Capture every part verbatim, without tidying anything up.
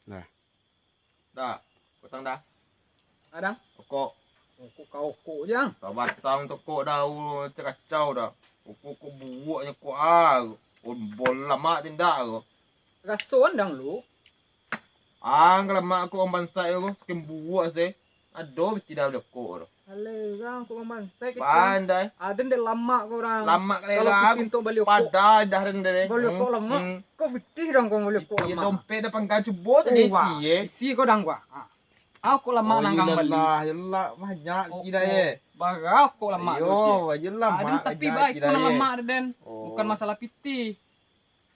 Dah. Dah. Kotang dah. Adang. Rokok. Rokok ka rokok je, ang. Sabatang tokok dah, cakacau dah. Rokok kok buruaknyo kok ah. Bolam lamak tindak ko. Raso andang lu. Ang lamak kok urang bansaik ko, sakian buruak se. Ado piti dah bali rokok tu. Alah, urang kok urang bansaik kecil. Pandai. Aden dek lamak ko urang. Lamak kalau kecil. Kalau piti untuak bali rokok. Padai dah den deh. Bali rokok lamak. Hmm. Kok pitih dang kok bali rokok lamak. Dompet dah pangka cubo tadi isi ye. Isi ko dang gua. Ha. Au kok lamak nang kang bali. Oh, iyolah, banyak kira ye. Bara kok lamak tu. Yo, iyolah. Aden tapi baik ko nang lamak den. Oh. Bukan masalah pitih.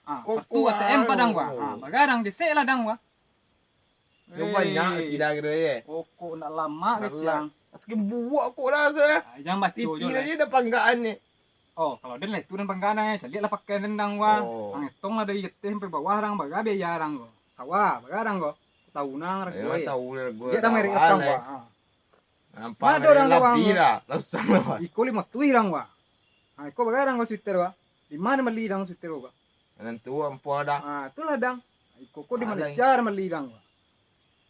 Ah, kok kartu A T M padang gua. Ah, bagadang desek lah dang gua. Yo banyak kira-kira ye. Rokok nak lamak kecil. Sakian buruak kok dah se. Ah, jangan baco jo lah. Pitih aja dah panggaan ni. Oh, kalau den lah itu den panggaan, caliak lah pakai den dang gua. Oh. Ang etong lah dari ateh sampai bawah dang, bara biaya dang gua. Sawah, bara dang gua. Tahu nang ragu ye. Tahu nang ragu. Dia dah merek etong gua. Ha. Nampak ado dang labi dah. Lah usah lah. Iko limo tuih dang gua. Ha, iko bara dang gua sweater gua. Di ma bali dang sweater gua? Nan tu ampo dah. Ha, itulah dang. Iko ko di Malaysia dang bali dang gua.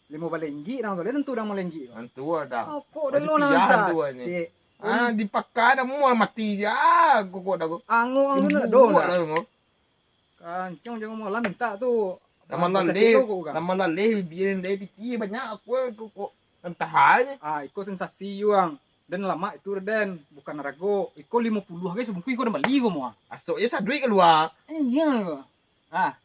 Limo baleh inggik dang tu, lah tentu dang maleh inggik. Tentu dah. Rokok den lo nan rancak. Ah, dipakai dah mual mati je. Ah, rokok dah ko. Angok-angok nak do lah. Kancang jangan malam minta tu. Lah malaleh, lah malaleh, biarin deh pitih banyak rokok, rokok. Entah aja. Ah, iko sensasi juang. Den lamak itu den, bukan rago. Iko limo puluah gai sabungkuih iko den bali ko mua. Asok je saduik kalua. Iya. Ah.